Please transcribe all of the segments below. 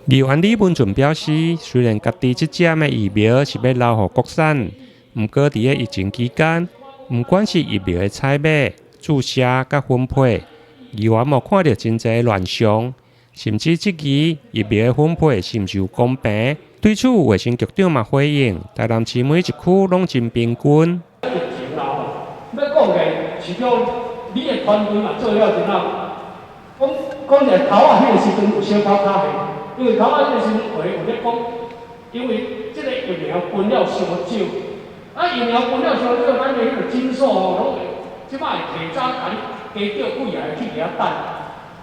議員李文俊表示，雖然家己這針的疫苗是欲留予國產，毋過佇咧疫情期間，毋管是疫苗的採買、注射佮分配，議員嘛看著真濟亂象，甚至質疑疫苗的分配是毋是有公平。對此，衛生局長嘛回應，台南市每一區攏真平均。疫情啦吼，欲講嘅是叫你的團隊嘛做了真好。講講者頭仔彼個時陣有小可較嚇。因為頭仔彼個時陣話有咧講，因為這個疫苗分了傷少，啊疫苗分了傷少，咱的彼個診所吼，攏會這擺會提早共你加叫幾個去遐等，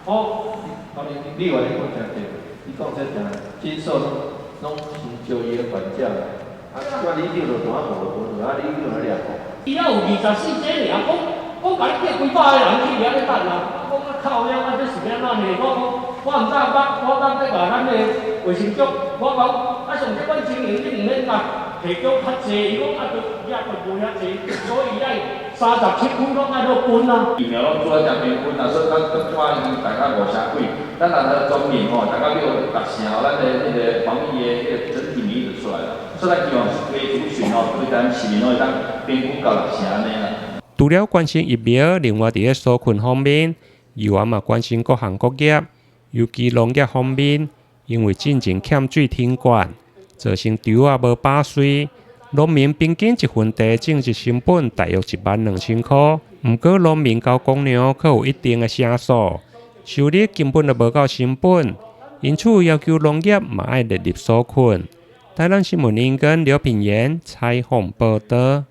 吼。當然，你話你講誠對，你講這誠，診所攏先招伊的患者，啊，這里長就單無分，啊，里長咧掠講。伊猶有24個爾，講講共你叫幾百个人去遐咧等啊，講啊靠了，啊這是欲按怎呢？我講。我毋知捌，我捌咧共咱的衛生局，我講啊，上這款情形，你毋免共提供較濟，伊講啊，都遐都無遐濟，所以愛37區攏愛落分啊。疫苗攏做啊誠平均啊，所以咱這擺已經大概五成幾，咱若來全面吼，大概有六成吼，咱的彼個防疫的彼個整體免疫就出來啦。所以咱希望規族群吼，對咱市民攏會當平均到六成按呢啦。除了關心疫苗，另外佇咧紓困方面，議員嘛關心各行各業。尤其農業方面，因為進前欠水停灌，造成稻仔無飽穗，農民平均一分地種植成本大約12,000箍。毋過農民交公糧閣有一定的成數，收入根本就無夠成本，因此要求農業嘛愛列入紓困。台南新聞林根劉品言採訪報導。